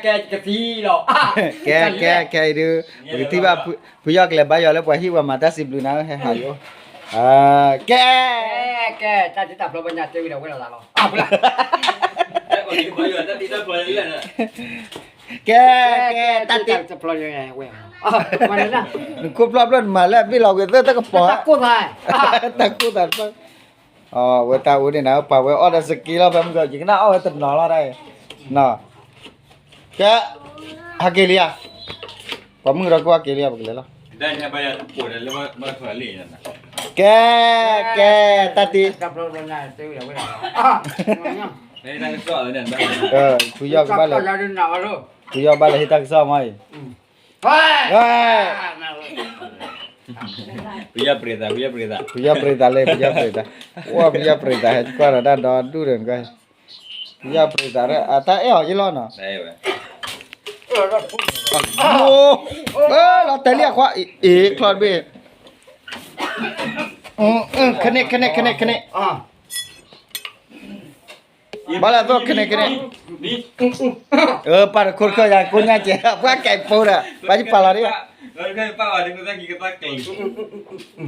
ကဲကသံလီၤ, ကဲ ကဲ ကဲအံၤဒုး, ပကထံၣ်ဘၣ် ဖုယီၢ်ကလဲၤဘါယွၤလၢပှၤဟံၣ်ပှၤမၤတၢ်စံးဘျုးနၤ ဟဲဟးယိၣ်, ကဲ, ကဲ, တၢ်တ့တၢ်ဖျီပညါတဲဝံၤဒီးဝဲလီၤလီၤ, ကဲ, ကဲ, တၢ်တ့, နခိၣ်ဖျီၣ်ဖျီၣ်နမၤလၢအဘ့ၣ်လီၤဝံၤသၢတကပီၤ, တၢ်ကိၢ်သး, တၢ်ကိၢ်သးတဖျီၣ် အဝဲတၢ်အိၣ်န့ၣ်နၤ ပာ်ဝဲအီၣ်ဒီးစက့လီၤ ဖဲမုၢ်ဂီၤ ယကနၣ်အီၣ်ဝဲတနီၤလီၤတၢ်အံၤ, ကဲ, ဟးက့ၤလံဧါ, ပှၤမုၢ်ဒီးကအိၣ်ဟးက့ၤလံဧါ ပကလဲၤလီၤ, ကဲ, ကဲ, တၢ်တ့, ဖုယီၢ်ကဘၣ်လဲၤ, ဖုယီၢ်ဘၣ်လဲၤဟ့ၣ်တၢ်ကစီၣ်မးအံၤ, ဖုယီၢ်ပြ့ၤသး, ဖုယီၢ်ပြ့ၤသး, ဖုယီၢ်ပြ့ၤသးလၢ ဖုယီၢ်ပြ့ၤသး, အိၣ်ဖုယီၢ်ပြ့ၤသး ဟဲကွၢ်ဒီးတၢ်ဒီဒူၣ်ဒီးနကွၢ်, ဖုယီၢ်ပြ့ၤသး အတၢ်အဲၣ်အီၤယ့လီၤနီၤ, လီၤတဲာ်လံအခွါ, အ့ၣ် ချီတဘ့ၣ်, ခန့ၣ် ခန့ၣ် ခန့ၣ် ခန့ၣ်, ဘၣ်လၢအသီၣ် ခန့ၣ် ခန့ၣ်, ပာ်တခိၣ်တခီယၤ ကိးညါကဲး ပှၤကဲးဖိဒီး ပှၤယပာ်လီၤဒ်,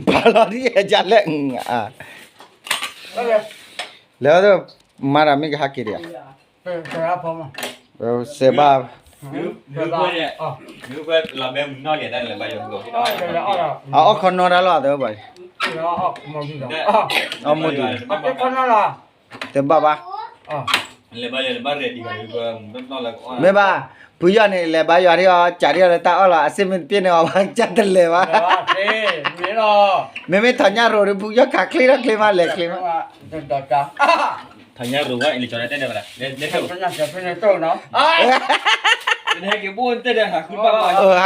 ပာ်လီၤဒ်ယလဲၣ်, လဲၤ မၤတၢ်မ့ၢ်ကဟးက့ၤဒံးဧါ, စဲးဘၣ်, အအီၣ်ခီနီတၢ်လီၤ အသးဘၣ်, အီၣ်မူဒံး, တဘၣ်ဘၣ်, မ့ၢ်ဘၣ်, ဖုယီၢ်န့ၣ် လဲၤဘါယွၤဒ်အီၤ ကးဒ်အီၤလၢတၢ်အီၣ်လီၤ အစ့မ့ၢ်တပျ့ၢ်န့ၣ် အဝဲကတလဲၤဘၣ်, မ့မ့ၢ်ထီၣ်ညၣ်ရိၤဒီး ဖုယီၢ်ခးချ့ထီၣ်ချ့မး လဲၤချ့မး, ထီၣ်ညၣ်ရိၤဝဲ ဟဲက့ၤဘိၣ် ဟဲ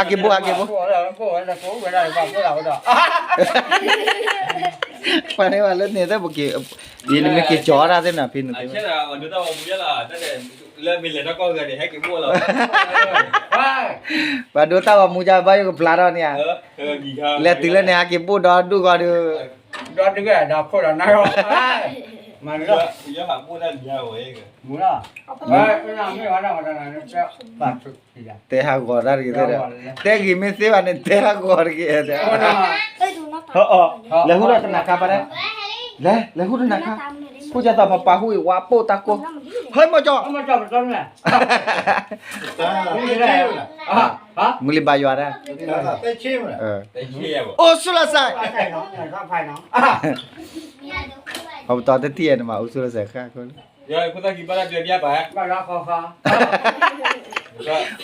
က့ၤဘိၣ်, ပှၤန့ၣ်ဘၣ်လၢန့ၣ် ယနမ့ၢ်က့ၤကၠီတၢ်သ့ၣ်နၤဖံနသ့ၣ်, ပှၤဒိတၢ်ဂီၤမူယါလီၤ, ပှၤဒိတၢ်ဂီၤမူယါဘၣ်ယိၣ်ကဘျါထီၣ်န့ၣ်ဧါ, လဲၤတုၤလၢန့ၣ် ဟဲက့ၤဘိၣ်ဒီဒူၣ်ဂီၤဒီး, ဒီဒူၣ်ဒီခိၣ်ဒီးနၤဂီၤ, မ့ၢ်လီၤ, တဲဟးဂီၤတၢ်တဂ့ၤ, တဲဂ့ၤမ့ၢ်သ့ဘၣ်န့ၣ် တဲဟးဂီၤတဂ့ၤ, လဲၤဟူထီၣ်တနၤခါဘၣ်ဒဲး, လဲၤ လဲၤဟူထီၣ်တနၤခါ, ဟူၣ်ကၢ်သးပပာ်ဟူအံၤ ဝါပိၢ်တၢ်ကိၢ်, ဟဲမီၢ်ကၠီ, မုၢ်လံဘါယွၤဒၣ်, အိၣ်ဆူၣ်လီၤစဲး, ပတီၢ်တထံၣ်နမၤအိၣ်ဆူၣ်လီၤစဲးဃၣ်ခိၣ်လၢ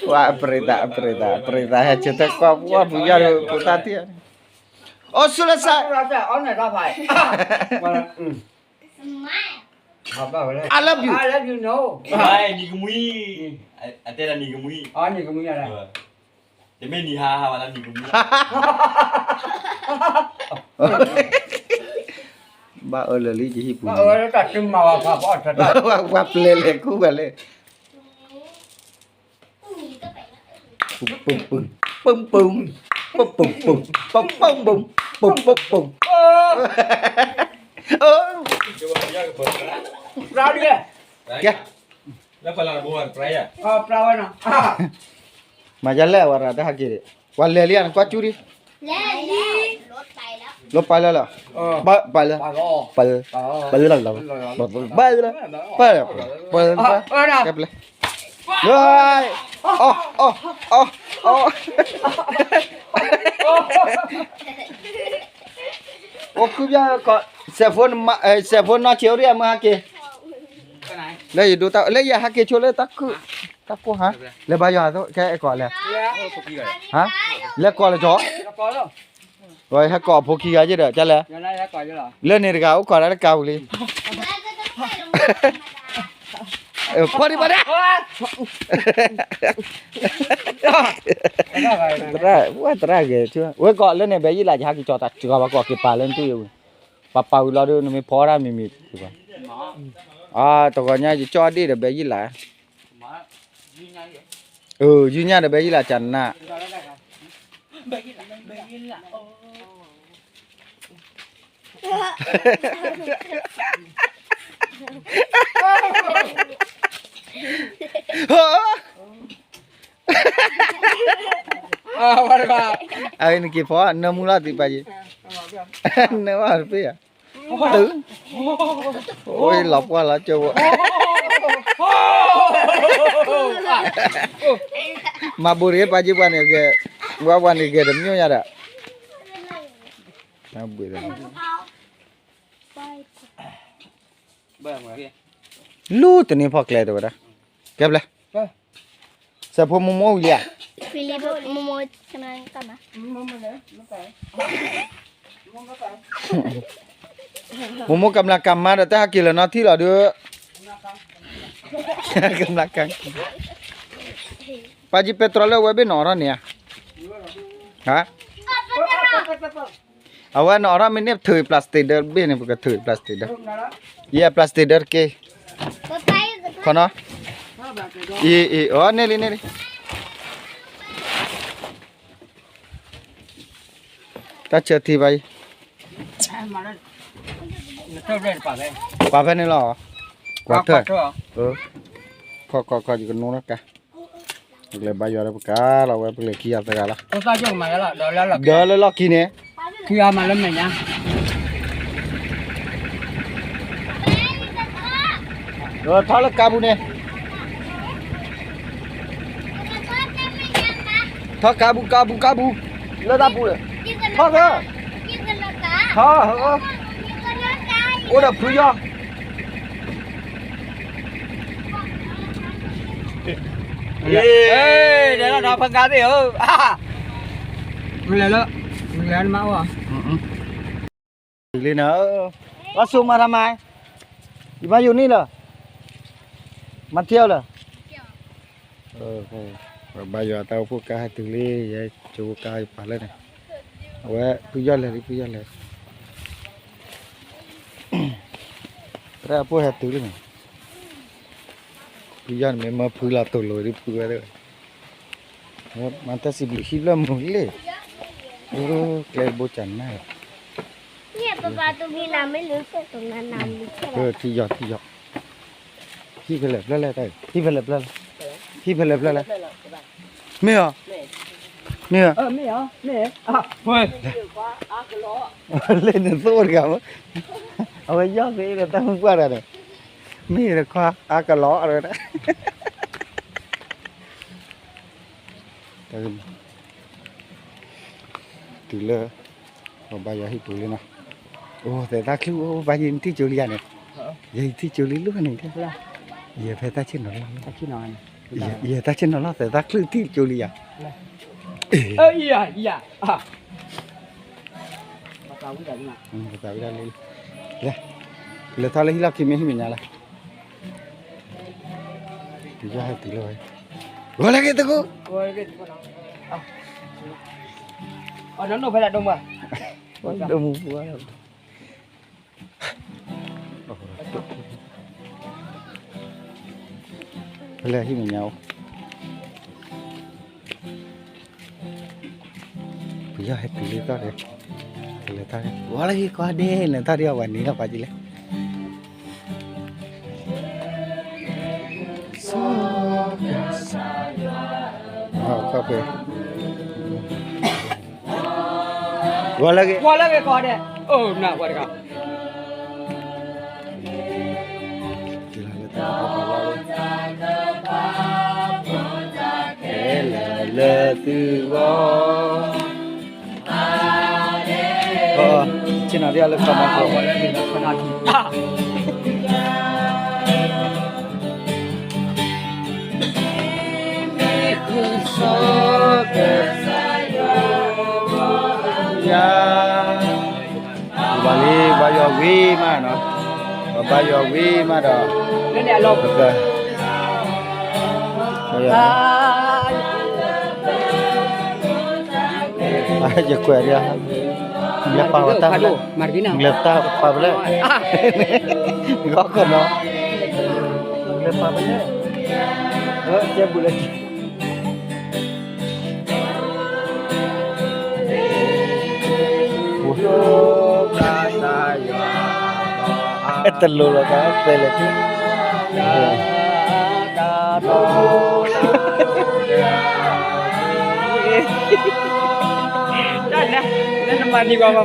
ဝဲအပြ့သး အပြ့သး အပြ့သး ဟဲဆၢထၢၣ်ကွၢ်ပှၢ်ပူၤယါဒီး ဖိသၣ်ထံၣ်, အိၣ်ဆူၣ်လၢစဲး, I love you, I love you, နံၤကမှံ, အတဲလၢနံၤကမှံ, တမ့ၢ်နံၤဟါဟါဘၣ်လၢနံၤကမှံ, ဘၣ်အၢလၢာ်လံယဟံၣ်ပူၤ, ပှၤပျဲလဲၤကူၣ်ဘၣ်လဲၣ် ပူၤပူၤပူၤ, ပူၤပူၤ, ပူၤပူၤ, ပူၤပူၤ, ပူၤပူၤ, ပူၤပူၤ, ကဲ, မၤယလဲၣ်ဝဲဒၣ်တဟးက့ၤဒံး, ပှၤလဲၤလံဧါ နကွၢ်ကၠူဒံး, လီၤပာ်လၢလီၤ, ပာ်လၢ, ပာ်လၢ, ပာ်လၢ, ပာ်လၢ, ပာ်လၢ, ပာ်လၢ, ပာ်လၢ, ပာ်လၢ, အီၣ်, အီၣ်, အီၣ်, အိၣ်ခုဘျီ, စဲးဖိ, စဲးဖိနီၢ်ဆံးအိၣ်ဒံးအမုၢ်ဟးက့ၤ, လၢယဒိတၢ်, လၢယဟးက့ၤဆိလၢတၢ်ခုၣ်, တၢ်ကိၢ်ဟါ, လဲၤဘါယွၤအသိး ကဲအဲၣ်ကိးလဲၣ်, လဲၤကိးလၢကၠီ, ဝဲဟဲကိးအဖိခံဂၤယ့ၢ်ဒီး ကလဲၣ်, လၢန့ၣ်တဂၤအိၣ်ခိးတၢ်လၢကါပူၤလံ, ဖီဒံးဘၣ်ဒၣ်, သရၣ်, ဝဲသရၣ်ဂဲၤ, ဝဲကိးလၢန့ၣ် ဘဲယ့ၢ်လး ယဟဲက့ၤကၠီတၢ်စှၤဘၣ်ကိးက့ၤပာ်လၢနတူၢ်ယဝံၤ, ပာ်ပာ်ဝံၤလီၤဒုး နမ့ၢ်ဖီတၢ်မံၤမံၤ, အတဂီၤညါယကၠီဒ့ၣ်ဒီး ဘဲယ့ၢ်လး ယုၢ်ညၣ်ဒီး ဘဲယ့ၢ်လးကနၣ်, ဟ အဝဲတဂၤ, အနက့ၤဖီနၢမူလီၤသုပာ်ယံၤ, နၢဘၣ်တပ့ၢ်ဧါ, တု, အိၣ်လီၤပှၢ်လီၤကၠိဝဲ, မၤဘိးတဂ့ၤပာ်ယံၤပှၤန့ၣ်ဂဲၤ, ဝဲပှၤန့ၣ်ဂဲၤတမျိးညါဒီး, ဘၣ် လူတန့ၢ်ဖီၣ်ကျဲတဲဝဲဒၣ်, ကဲဘျဲ, စဲးဖိမိၢ်မိၢ်ဝံၤလံဧါ, မိၢ်မိၢ်ကမျၢကမါ, မိၢ်မိၢ်ကမျၢကမါဒီးတဟဲက့ၤလၢၤနီထံၣ်လီၤဒုး, ကမျၢက, ပာ်ယံၤပဲတြီလၢဝဲဘ့ၣ်နီၣ်ထီၣ်န့ၣ်ဧါ, ဟါ အဝဲန့ၣ်အီၤထီၣ်မ့ၢ်န့ၣ် ပထုး plastic ဒၢတဘ့ၣ်န့ၣ် ပကထုး plastic ဒၢ, ယဲ plastic ဒၢတက့ၢ်, ခီနီၤ, အံၤ အံၤ အီၤ န့ၢ်လံ န့ၢ်လံ, တၢ်ဆၢထံဘၣ်အံၤ, ပာ်ဖဲန့ၣ်လီၤ, ကွၢ်ထၢၣ်, ခီခီခီ ယကနိထီၣ်ကါ ပကလဲၤဘါယွၤလၢပကါလီၤဝဲ ပကလဲၤခံဂၤသၢဂၤလီၤ, ဒီးလၢလီၢ်ခံန့ၣ်, ထီၣ်လၢကါပူၤန့ၣ်, ထီၣ်ကါပူၤ ကါပူၤ ကါပူၤ, လၢတၢ်ပူၤ, ထီၣ်သၢ, ထီၣ်, အိၣ်ဒီးဖုယီၢ် ဒဲးလီၤဒီးဖကါသ့ၣ်ဧၢ, မလဲၤလၢ, မလဲၤနမါအိၣ်, လံနၤ, ဘၣ်ဆိမၤတၢ်မၤ, ယမၤယိၤန့ၣ်လၢ, မၤထံအီၤလၢ ပဘါယွၤတၢ်အိၣ်ဖှိၣ်ကါဟဲတုၤလံ, ယဲကၠိဖိကါယပာ်လၢန့ၣ်, အဝဲဖုယီၢ်လဲၤလံ ဖုယီၢ်လဲၤ, သရၣ်အဖိဟဲတုၤလံန့ၣ်, ဖုယီၢ်န့ၣ်မ့ၢ်မၢဖုလီၤတိၢ်လိာ်ဒ်ဖုဝဲသ့ၣ်, မၤတၢ်စံးဘျုးဟံၣ်ဖျၢၣ်မုာ်လံ, ကျဲတဘိကနၣ်, ထံယီၤ ထံယီၤ ဟံၣ်ဖဲလဲၣ်ဖျၢၣ်လဲၣ်, ဟံၣ်ဖဲလဲၣ်ဖျၢၣ်လဲၣ်, မ့ၢ်အီၤ, မ့ၢ်အီၤ, လၢနသိၣ်တဂၤမး, အဝဲယီၢ်သ့ဒီးတၢ်မုၢ်ပှၢ်တဂၤန့ၣ်, မ့ၢ်တခွါအါကလီအဝဲဒၣ် တုၤလၢ ပဘါယွၤဟံၣ်ပူၤလံနီၤ, အိၣ်သဲးတၢ်ချုးအိၣ်ဘါယံၤနထံၣ်ကၠိလံယၤန့ၣ်, ယဟံၣ်ထံၣ်ကၠိလံလိၣ်န့ၣ်, ယဖဲတၢ်ဆ့ၣ်နီၤလီၤ, ယဲတၢ်ဆ့ၣ်နီၤလီၤ သဲးတၢ်ချုးထံၣ်ကၠိလံယၤ, ပသးဝံၣ်ဒၣ်လံ, လဲၤထီၣ်လၢဟံၣ်လီၢ်ခံမ့ၢ်ဟံၣ်မဲာ်ညါလီၤ, တုၤယီၢ်ဟဲတုၤလၢဝဲ, ဂီၤလၢဂ့ၤတကူ, ဒိၣ်မူပူၤ, ဖဲလဲၣ်ဟံၣ်မဲာ်ညါအိၣ်, ပယီၤဟဲတုၤလံတၢ်ဒီး, လဲၤတၢ်ဒီး ဝဲလၢဟံၣ်ကွၢ်ဒဲး လဲၤတၢ်ဒီးအဝဲနံၤလီၤပှၤကံလဲၣ်, ခီဖျိ ဝဲလၢဂ့ၤ ဝဲလၢဂ့ၤကီးဒဲး, အိၣ်နၢ်ဝဲတဂၤ လၢသုဂီၢ်, ဆ့ၣ်နီၤဒ်အလၢခီမီၤခိၣ် ယၤ, ဘၣ်လံ ဘါယွၤဝံၤမးနီၤ, ပဘါယွၤဝံၤမးဒီး, ပက, ယကွဲးဒၣ်, လဲၤပာ်ဝဲတၢ်ဖဲလဲၣ်, လဲၤတၢ်ပာ်ဖဲလဲၣ်, ဂီၤခီနီၤ, လဲၤပာ်ဖဲလဲၣ်, ကဲဘူးလၢ တလိၤလီၤသးဖဲလဲၣ်,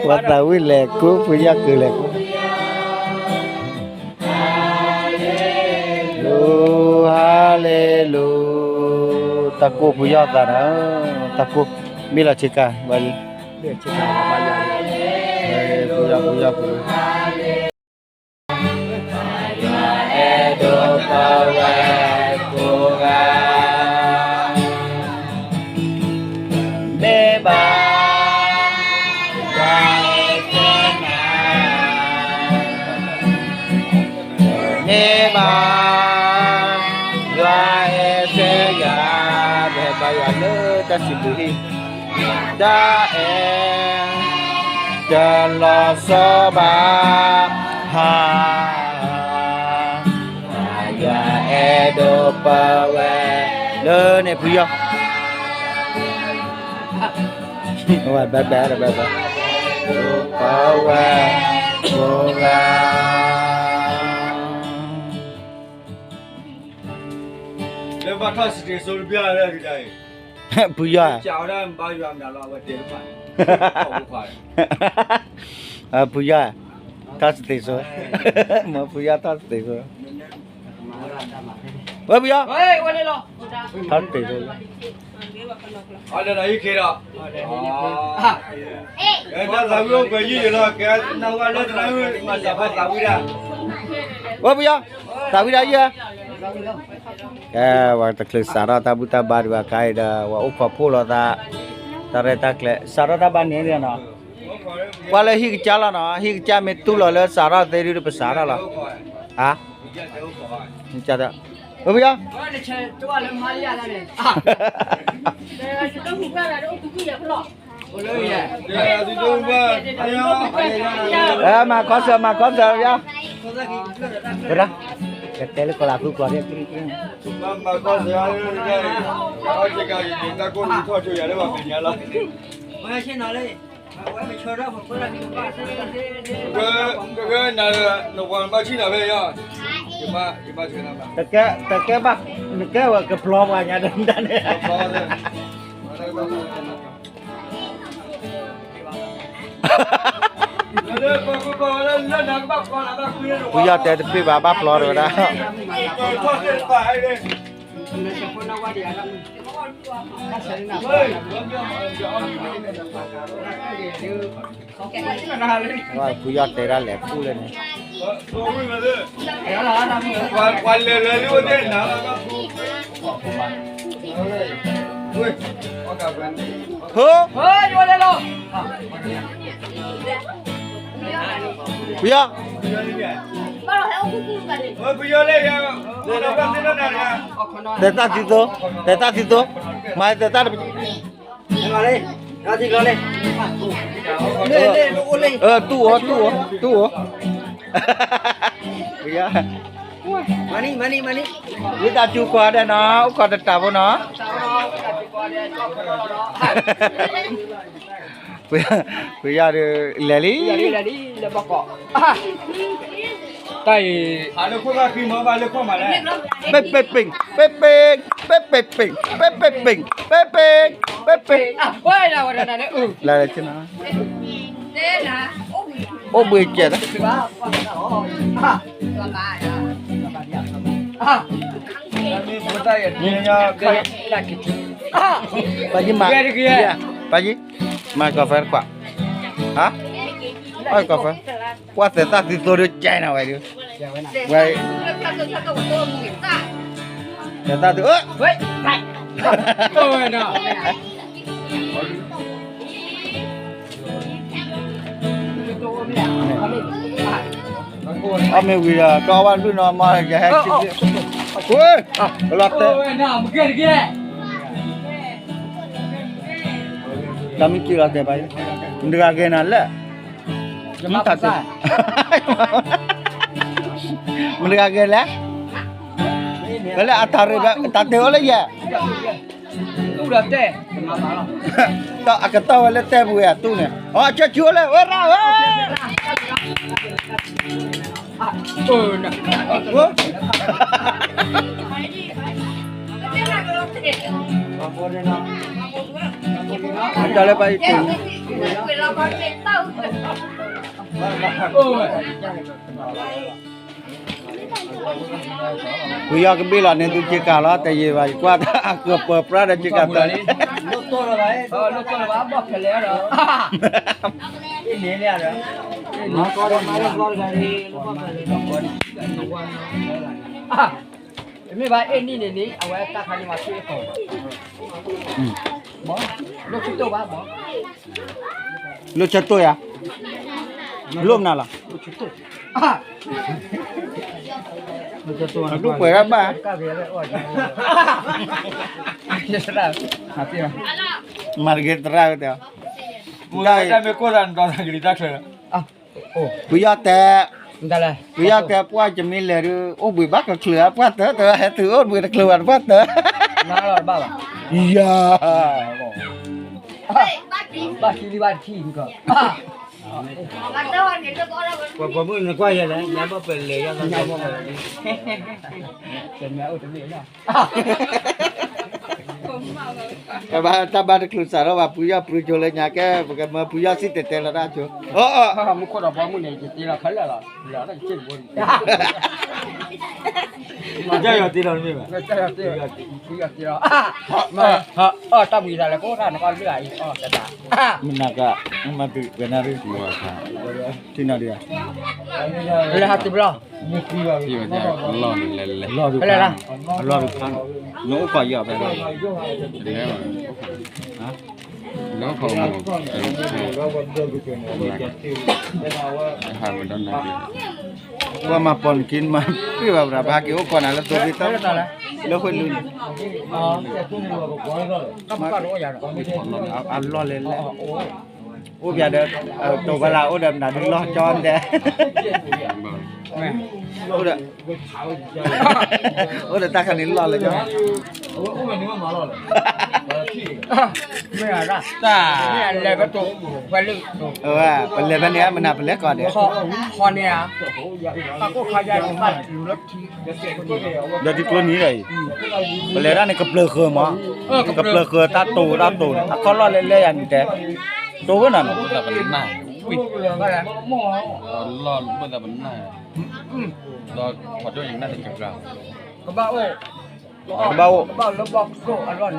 ပှၤသးဝံၣ်လဲၤကူ ဖုယီၢ်ကုၤလဲၤကူ လူၤ ဟါလ့လူၤ တၢ်ကိၢ်ဖုယီၢ်သးဒီး တၢ်ကိၢ် မ့ၢ်လီၤဆ့ကၤ ဘၣ်လံ ဖုယီၢ် ဖုယီၢ် ဖုယီၢ် အဲၣ်ဒိးပဝဲကိးဂၤ မ့ၢ်ဘၣ် ယွၤအဲၣ်သ့ၣ်ညါ မ့ၢ်ဘၣ် ယွၤအဲၣ်သ့ၣ်ညါ ပဟဲဘါယွၤလၢတၢ်စံးဘျုးဟံၣ် တၢ်အဲၣ် တလီၤဆီဘၣ် ဟါ ယွၤအဲၣ်ဒိးပဝဲ လၢန့ၣ်ဖုယီၢ် ဘဲဘဲဘဲဘဲ ပဝဲ ပဝဲ လၢဘၣ်ထီၣ်စတ့းစိတဘျီလၢဒ်အံၤ ဖုယီၢ် ဖုယီၢ် ထီၣ်စတ့းစိ မ့ၢ်ဖုယီၢ်ထီၣ်စတ့းစိ ဝဲဖုယီၢ် ထီၣ်စတ့းစိ ဝဲဖုယီၢ် သးဝံၣ်ဒၣ်ယဲ ကဲ ပှၤတချုးစးထီၣ်တၢ်ဘူၣ်တၢ်ဘါဒံးဘၣ်ခါအံၤဒီး ပှၤအိၣ်ခိးဖှိၣ်လီၤသး တၢ်ရဲၣ်တၢ်ကျဲၤ စးထီၣ်တၢ်ဘါန့ၣ်နီၤ ကွၢ်လၢဟံၣ်ကစၢ်လီၤနီၤ ဟံၣ်ကစၢ်မ့ၢ်တူၢ်လီၤလၢစးထီၣ်သ့ဒုးပစးထီၣ်လီၤ ဟါ ဟံၣ်ကစၢ် ဝဲဖုယီၢ် မၤခီစၢၤ မၤခီစၢၤ ဝဲ ကတဲလၢကီၢ်လၢ်ဖုကွၢ် တကဲဘၣ် နကဲဝဲကဖျီပှၤညါဒၣ်န့ၣ် ဖုယီၢ်တဲတပ့ၢ်ဘၣ် ဘၣ်ဖျီတဝဲဒၣ် ဖုယီၢ်တဲဒၣ်လဲၤကူၣ်လၢန့ၣ် ဖုယီၢ် တဲတၢ်သံသိ တဲတၢ်သံသိ မၤတဲတၢ်တပ တူၢ်အီၤ တူၢ်အီၤ တူၢ်အီၤ ဖုယီၢ် မၤနံၤ မၤနံၤ မၤနံၤ ဝံသးစူၤကွၢ်ဒီးနီၤ အိၣ်ခိးတတးဖိနီၤ ဖုယီၢ်ဒီး လဲၤလံ တၢ်အံၤ ပ့ၢ်ပ့ၢ်ပ့ၢ် ပ့ၢ်ပ့ၢ်ပ့ၢ် ပ့ၢ်ပ့ၢ်ပ့ၢ် ပ့ၢ်ပ့ၢ်ပ့ၢ် ပ့ၢ်ပ့ၢ်ပ့ၢ် လၢ အိၣ်ဘှံးကဲး ပာ်ယံၤမး ပာ်ယံၤ မၤကီၢ်ဖဲတကွၢ် ဟါ မၤကီၢ်ဖဲ ကွၢ်သဲးသၣ်သံသိဒီးကဲနၤဝဲဒုး ဝဲ သဲးသၣ်သံ အီၣ်မ့ၢ်ဝံၤဒီး ကီဘၣ်လွံၢ်နီၤ မၤယဟဲဆံး ဝဲ လီၤတဲာ် တၢ်မ့ၢ်က့ၤလီၤတဲာ်ဘၣ် မတဂၤဂဲၤနၤလဲၣ် မတဂၤဂဲၤလဲၣ် ဝဲလၢအတၢ်ရ့ၣ်ဘၣ် တၢ်တဲအီၤလၢယဲၢ် တၢ်အကတီၢ်ဝဲလၢတဲပူၤဝဲအတူၢ်န့ၣ် အီၣ်ကၠီကၠူလၢ ဝဲရၣ်ဝဲ အ တၢ်လၢပှၤအံၤ ပယီၤကဘ့ၣ်လီၤန့ၣ် သုက့ၤကၤလီၤ တယံာ်ဘၣ် ယကွၢ်တၢ်အကပၢၤပြၢဒီးက့ၤကၤတၢ် မ့ၢ်ဘၣ်အ့ၣ်နံၣ်န့ၣ်န့ၣ် အဝဲတၢ်ခါန့ၣ်မၤဆူၣ်အီၤ လိၣ်ဆၢတိၢ်ယၤ လိၣ်မနုၤလီၤ လိၣ်ပှဲၤဒၣ်ဘၣ် မၤတဂ့ၤသရၣ်တဲ တၢ်မ့ၢ်ကိၢ်သးနဒီးတၢ်ကလံၤတၢ်ချၢ ပယီၤတဲ ပယီၤတဲပှၢ်ကမ့ၢ်လဲၤဒုး အိၣ်ဘှံးဘၣ်ကချုးဧါ ပှၢ်တၢၢ် တဲဝဲ ဟဲတုၤအိၣ်ဘှံးတချုးဘၣ် ပှၢ်တၢၢ် ယၤ ဘၣ်ခံလံဘၣ်တခံ ပှၤမုၣ်နကွၢ်ယဲလဲၣ် ညါဘၣ်ပလဲၤယါ တမ့ၢ်အိၣ်တမ့ၢ်လီၤ တၢ်ဘၣ်တချုးစးထီၣ်ဘၣ် ပှၤယီၤပှၤကၠိလၢညါကဲ ပကမၢပှၤယီၤစံၣ်တဲၤတဲလီၤတၢ်ကၠိ မူခိၣ်ဒီးပှၤမုၣ်န့ၣ် ယတ့လီၤခဲလၢာ်လီၤ လီၤတၢ်ယစ့ၣ်တဘိန့ၣ် ယီၤတ့လီၤတမ့ၢ်ဘၣ် ယီၤတ့လီၤ တၢ်ဘှံးသးလဲၤကိးတၢ်နကီၢ်လၢအံၤ အီၣ်တၢ် မနၤက မ့ၢ်မၤသုးဝဲနၣ်ရံၣ် ထံနၤဒံး လဲၤဟးတုၤဘျီ လီၢ်န့ၣ်လဲၤလဲၤ ဖဲလဲၣ်လၢ အလီၢ်တခါန့ၣ် နအိၣ်ခိးယၤဖဲလဲၣ် လဲၤ လၢခိးမ ဟးမဒီးနၤက့ၤ ပှၤမၤပိာ်နက့ၤ နမၤပ့ၢ်ဘၣ်ပှၤ ပဟးက့ၤအိၣ်ခိးနၤလၢသိသ့တၢ် လၢဃိလံန့ၣ် အလီၢ်လဲၤလဲၤ အိၣ်ပျးဒီး တိၤဝဲလၢအိၣ်ဒီးမနုၤဒုးလီၢ်ကၠီတဲ အိၣ်ဒီး အိၣ်ဒီးတၢ်ခါန့ၣ်လီၢ်လၢကၠီ မ့ၢ်အဒၣ် လဲၤဖဲတိၤ ဖဲလၢ ပလဲၤဖဲန့ၣ် မနၤပလဲၤကီးဒီး ဃီန့ၣ်ဧါ ပှၤကိးခါယါန့ၣ် ဘၣ်လူၤလၢထံ ဒီးထံကျိနံၤဒီးအံၤ ပလဲၤဒၣ်န့ၣ် ကပျၢၤဃၢၤမး ကပျၢၤဃၢၤတၢ်တိၤတၢ်တိၤန့ၣ် အခီၣ်လီၢ်လဲၤလဲၤယၤန့ၣ်တဲ တိၤဝဲနၤနီၤ လီၢ်ဘၣ်သးပနၢ် ဒီးပှၤဒိၣ်န့ၣ်နၢ်တကၢၤ ကဘၣ်အိၣ် ကဘၣ်အိၣ် ကဘၣ်အိၣ်လၢဘီၣ်ကၠိအလီၢ်န့ၣ်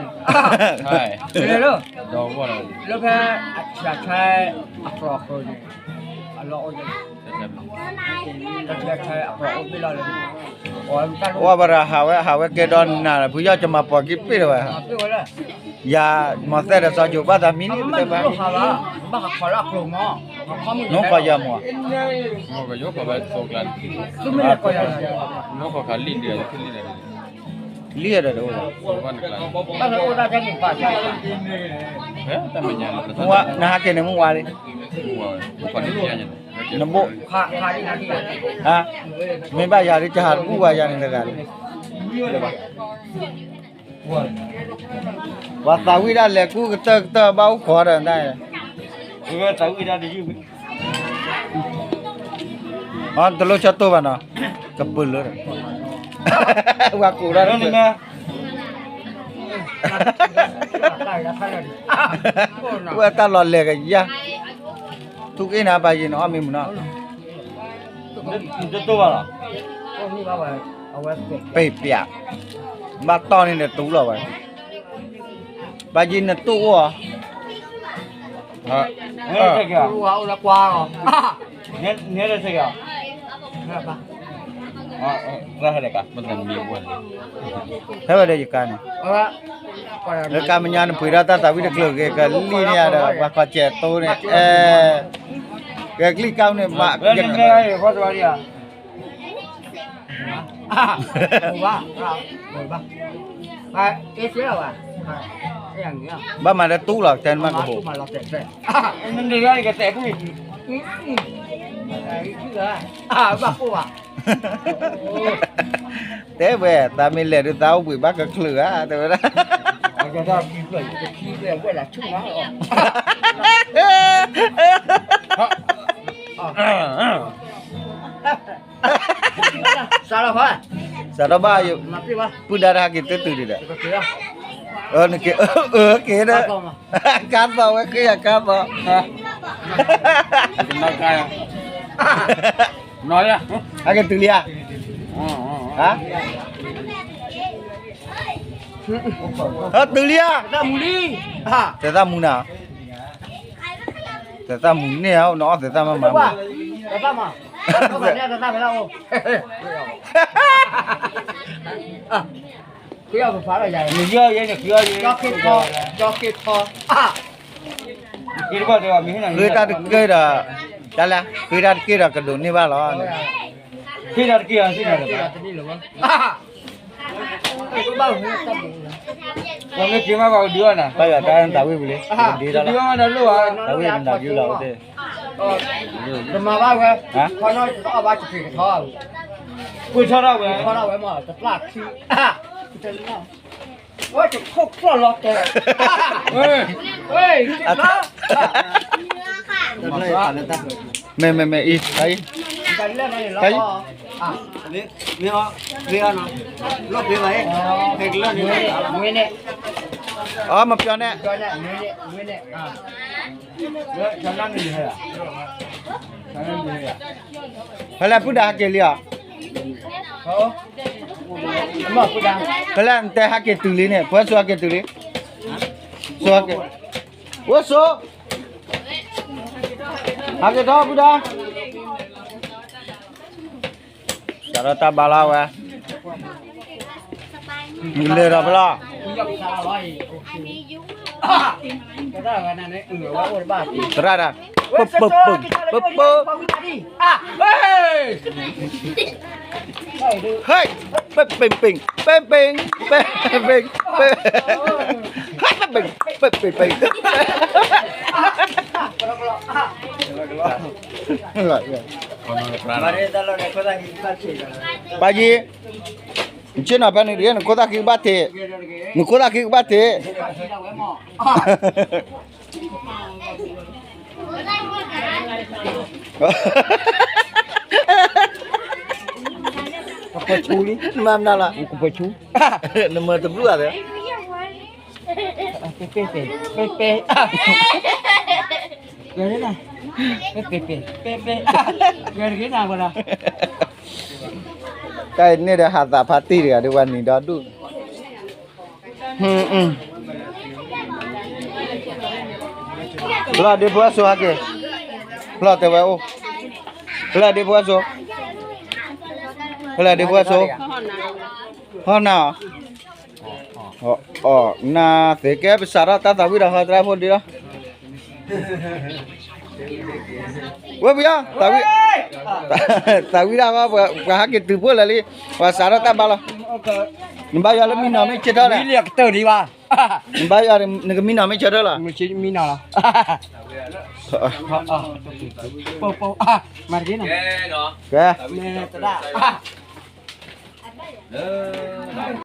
လၢ လၢဖဲ အဆံးအဆဲ အကျိၤအဃၢၤန့ၣ် အလီၢ်အိၣ် အဆံးအဆဲ အကျိၤအိၣ်ဘ့ၣ်လီၢ်လၢ ဝဲဘၣ်ရၤဟးဝဲ ဟးဝဲကဲဒီးနၤ ဖုယီၢ်ကမၤပိာ်က့ၤပ့ၢ်တဝဲ ယၤ မၤသဲဒီးစီၤယိၤဘၣ်သးမံလံ တဘၣ် နအိၣ်ခိးယၤမး လံဒီးတအိၣ်ဘၣ် နဟးက့ၤန့ၣ်မုၢ်ဝါလံ နဘိၣ် မ့ၢ်ဘၣ်ယၤဒ်ကဟးတဘူၣ်ဘၣ်ယၤန့ၣ်တဂၤလံ ပှၤသးဝံၣ်ဒၣ်လဲၤကူကတၢၢ်ကတၢၢ်ဘၣ်အိၣ်ခိးဒီး တလိၣ်ဆၢတိၢ်ဘၣ်နီၤ ကပၢၤလၢ ပှၤကိးဒၣ် ဝဲတၢ်လီၤလဲၤကယါ ထူက့နၤဘၣ်ယံၤနအီၣ်မ့ၢ်မုၢ်နီၤ ပ့ၤပျး ဘၣ်တီၢ်န့ၣ်ဒီးတူၢ်လီၤဝဲ ဘၣ်ယံၤနတူၢ်အိၣ်ဧါ ဟဲဝဲဒီးယကါန့ၣ် လၢကါမညါနပှ့ၤဒၣ်တၢ်သးဝံၣ်တချုးဂ့ၤ ကလံၣ်န့ၣ်ဒီး ပှၤခီၣ်စဲးတိန့ၣ် အဲ ကဲကလံၣ်ကါန့ၣ် မး ဘၣ်မၤလၢတူၢ်လီၤ တဲနမါကဟိး တဲဝဲ သးမ့ၢ်လဲၤဒုးသးအိၣ်ဘှံးဘၣ်ကချုးဧါ တဲဝဲဒၣ် စးလီၤခွါ စးထီၣ်ဘၣ်, ပုၢ်ဒါတဟဲက့ၤတတုၤဒံးဒီး, အၢ နက့ၤ, အၢ က့ၤဒီး, ကါသီဝဲ ဃ့ယၤကါသီ, ဟဲက့ၤတုၤလံဧါ, ဟဲတုၤလံဧါ, သဲသၣ်မူနၤ, သဲသၣ်မူန့ၢ်ဧါ, နအီၣ်သဲသၣ်မးမး, ဃ့တၢ်တကဲဒီး, တၢ်လဲၣ်, ဃ့တၢ်တကဲဒီးကဒိးန့ၢ်ဘၣ်လီၤ, ဃ့တၢ်တကဲ, ဘၣ်ယွၤတၢ်တၢ်ဝ့ၢ်ပူၤလံ, ဒ်တၢ်လီၤ, တၢ်ဝ့ၢ်ပူၤနၤယုလီၤ, ကမၤဘၣ်ဝဲ, ခီနီၢ်အီၣ်ဘၣ်တက့ၤကထီ, ပှ့ၤထီၣ်ထီၣ်ဝဲ, ပှ့ၤထီၣ်ထီၣ်ဝဲမး တပျၢ်ခံ, ဝဲတခိၣ်ကျီၢ်လီၤတဲာ်, ဝဲ, မ့ၢ်မ့ၢ်မ့ၢ်အံၤ, အံၤ, အံၤ, မ့ၢ်အီၤ, မ့ၢ်အီၤ, လီၢ်ဖျ့ဘၣ်, ဖဲကလၢၢ်န့ၣ်, အီၤမပျီန့ၣ်, ဖဲလဲၣ်ပုၢ်ဒါဟဲက့ၤလံဧါ, ဖဲလဲၣ်နတဲဟဲက့ၤတုၤလံန့ၣ် ဖိစိဟဲက့ၤတုၤလံ, စိဟဲက့ၤ, ဖိစိ, ဟဲက့ၤထီၣ်ပုၢ်ဒါ, စးထီၣ်တၢ်ဘါလီၤဝဲ, နလဲၤဒီးဖဲလီၤ, သရၣ်ဒၣ်, ပပပပပ ဟဲ, ပပပပပပ, ပပပပပ, ဟဲ, ပပပပပ, ပၢ်ယံၤ, နဆ့ၣ်နီၤဖဲန့ၣ်တဂ့ၤ, နခိၣ်သၣ်ခံကဘၣ်ထံး, နခိၣ်သၣ်ခံကဘၣ်ထံး, နမၤမနုၤလီၤ, နမၤတဘျုးဧါ, ပဲပဲပဲပဲ, ပဲပဲ, ပဲပဲ, ပဲပဲ, ပဲတဂ့ၤနၤဝဲဒၣ်, တၢ်အံၤန့ၣ်ဒီးဟးသးဖါတံၢ်တဂၤဒ်ဝဲနံၤဒီဒူၣ်, ဖျီၣ်ဒ့ဖိအစိဟဲက့ၤ, ဖျီၣ်တဲဝဲအိၣ်, ဖျီၣ်ဒ့ဖိအစိ, ဖျီၣ်ဒ့ဖိအစိ, ဟီနၤ, အီၣ်နၤသ့ကဲ ပစးထီၣ်တၢ်သးဝံၣ်ဒီးဟီသရၣ်ဖိဒံးလီၤ, ဝဲပယီၤ, သးဝံၣ်တၢ်ဃီ ပှၤဟဲက့ၤတုၤဖှိၣ်လၢာ်လံ, ပှၤစးထီၣ်တၢ်ဘါလီၤ, နဘါယွၤလၢမံနီၤမ့ၢ်ဆၢထၢၣ်လဲၣ်, နဘါယွၤနကမံနီၤမ့ၢ်ဆၢထၢၣ်လီၤ, မံနီၤလီၤ, ကဲ, လၢ